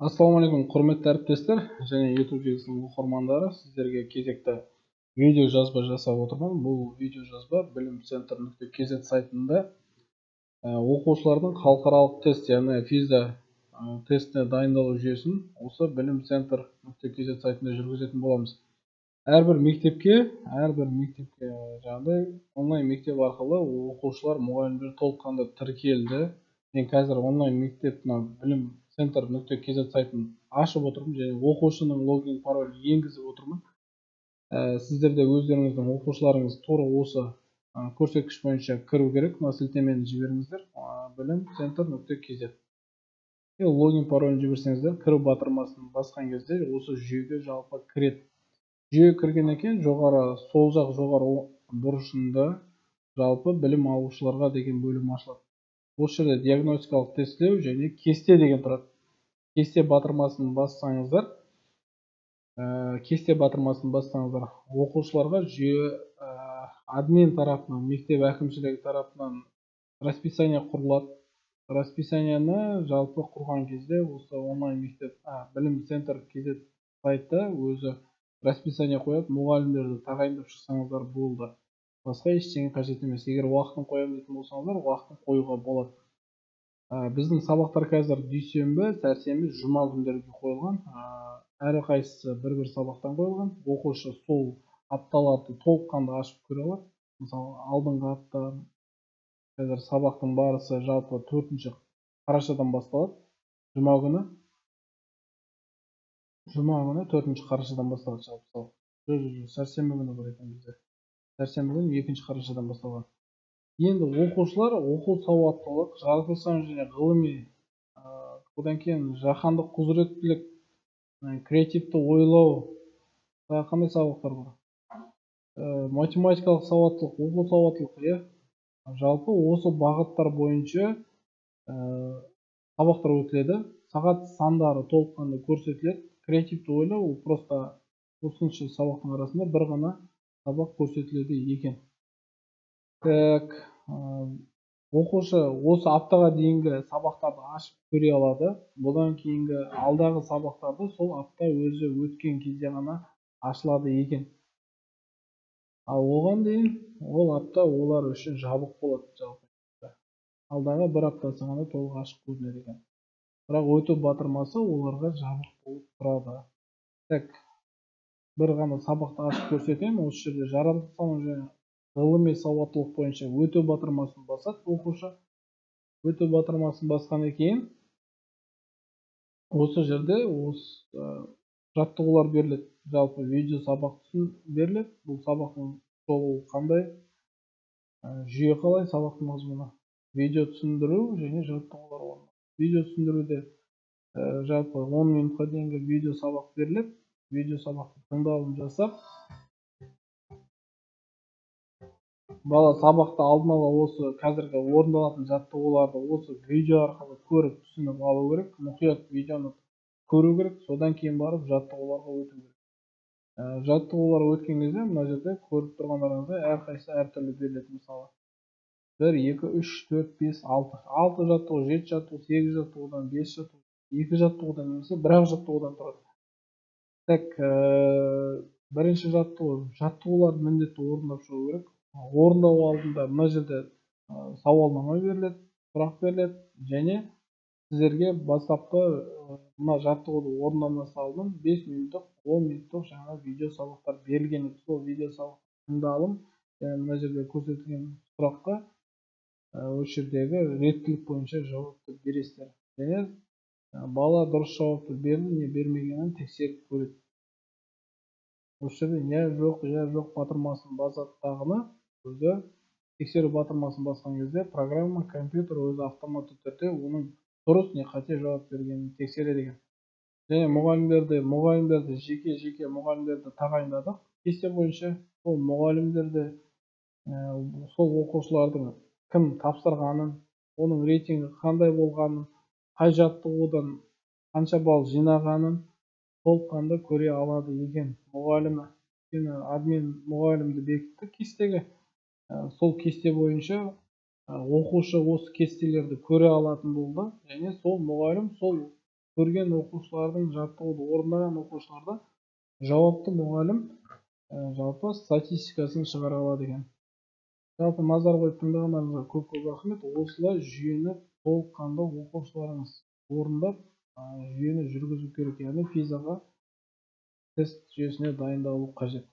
Ассалаумағалейкум, құрметті әріптестер және YouTube желісінің оқырмандары. Сіздерге кезекті видео жазба жасап отырмын. Бұл видео жазба білім центр.kz сайтында оқушылардың халықаралық тест, яғни ФИЗА тестіне дайындалу жүйесін осы білім центр.kz сайтында жүргізетін боламыз. Әрбір мектепке жаңағыдай онлайн мектеп арқылы оқушылар, мұғалімдер толыққанды тіркелді. Мен қазір онлайн мектеп білім центр.kz сайтын ашып отырмын және оқушының логин паролін енгізіп отырмын. Сіздер де өздеріңіздің оқушыларыңыз тура осы көрсеткіш бойынша кіру керек. Мына сілтемені жіберіңіздер. Білім центр.kz. Логин паролін жіберсеңіздер, кіру батырмасын басқан кезде осы жүйеге жалпы кіреді. Жүйеге кіргеннен кейін жоғары сол жақ жоғары бұрышында жалпы білім алушыларға деген бөлім ашылады. Осы жерде диагностикалық тестілеу және кесте деген тұрады. Кесте батырмасын бассаңыздар, оқушыларға жүйе админ тарапынан, мектеп әкімшілігі тарапынан расписание құрылады. Расписанияны жалпы құрған кезде осы онлайн мектеп білім центр kz сайты өзі расписание қояды. Мұғалімдерді тағайындап шықсаңыздар болды. Басқа ештеңе қажет емес. Егер уақытын қоямын дейтін болсаңыздар, уақытын қоюға болады. Біздің сабақтар қазір дүйсенбі, сәрсенбі, жұма күндерге қойылған. Әрқайсысы бір-бір сабақтан қойылған. Оқушы сол апталарды толыққанды ашып көре алады. Мысалы, алдыңғы апта қазір сабақтың барысы жалпы 4 қарашадан басталады. Жұма күні. Жұма күні 4 қарашадан басталады жалпы сабақ. Жоқ, сәрсенбі күні бар екен бізде. Сәрсенбі күні 2 қарашадан басталған. Енді оқушылар оқу сауаттылық, жаратылыстану және ғылыми, одан кейін жаһандық құзыреттілік, креативті ойлау, тағы қандай сабақтар бар? Математикалық сауаттылық, оқу сауаттылық, иә. Жалпы осы бағыттар бойынша сабақтар өтіледі. Сағат сандары толыққанды көрсетіледі. Креативті ойлау ол просто осынша сабақтың арасында бір ғана сабақ көрсетіледі екен. Так, оқушы осы аптаға дейінгі сабақтарды ашып көре алады. Бұдан кейінгі алдағы сабақтарды сол апта өзі өткен кезде ғана ашылады екен. Ал оған дейін ол апта олар үшін жабық болады жалпы. Алдағы бір аптасы ғана толық ашық көрінеді екен. Бірақ өту батырмасы оларға жабық болып тұрады. Так, бір ғана сабақты ашып көрсетемін. Осы жерде жаратылыстану және ғылыми сауаттылық бойынша өту батырмасын басады оқушы. Өту батырмасын басқаннан кейін осы жерде осы жаттығулар беріледі. Жалпы видео сабақ беріледі. Бұл сабақтың жолы қандай, жүйе қалай, сабақтың мазмұны, видео түсіндіру және жаттығулар орны. Видео түсіндіруде жалпы 10 минутқа дейінгі видео сабақ беріледі. Видео сабақты тыңдалым жасап, бала сабақты алдын ала осы қазіргі орындалатын жаттығуларды осы видео арқылы көріп түсініп алу керек. Мұқият видеоны көру керек, содан кейін барып жаттығуларға өту керек. Жаттығулар өткен кезде мына жерде көріп тұрғандарыңыздай әрқайсысы әртүрлі беріледі. Мысалы, 1, 2, 3, 4, 5, 6. 6 жаттығу, 7 жаттығу, 8 жаттығудан, 5 жаттығу, 2 жаттығудан немесе бір-ақ жаттығудан тұрады. Так, бірінші жаттығу, жаттығуларды міндетті орындап шығу керек. Орындау алдында мына жерде сауалнама беріледі, сұрақ беріледі және сіздерге бастапқы мына жаттығуды орындамас алдын 5 минуттық, 10 минуттық жаңа видео сабақтар берілген. Сол видео сабақ тыңдалым және мына жерде көрсетілген сұраққа осы жердегі реттілік бойынша жауапты бересіздер. Және бала дұрыс жауапты берді не бермегенін тексеріп көреді. Осы жерде я жоқ, я жоқ батырмасын басады дағыны, өзі тексеру батырмасын басқан кезде программа, компьютер өзі автоматты түрде оның дұрыс не қате жауап бергенін тексереді екен. Және мұғалімдерді жеке-жеке мұғалімдерді тағайындадық. Кесте бойынша сол мұғалімдерді, сол оқушылардың кім тапсырғанын, оның рейтингі қандай болғанын, қай жаттығудан қанша балл жинағанын толыққанды көре алады екен. Мұғалімі, өйткені админ мұғалімді бекітті кестеге. Сол кесте бойынша оқушы осы кестелерді көре алатын болды және сол мұғалім сол Көрген оқушылардың, жаттығуды орындаған оқушыларда жауапты мұғалім жалпы статистикасын шығара алады екен. Жалпы, назар қойып тыңдағандарыңызға көп көп рахмет. Осылай жүйені толыққанды оқушыларыңыз орындап, жүйені жүргізу керек, яғни ПИЗаға, тест жүйесіне дайындалу қажет.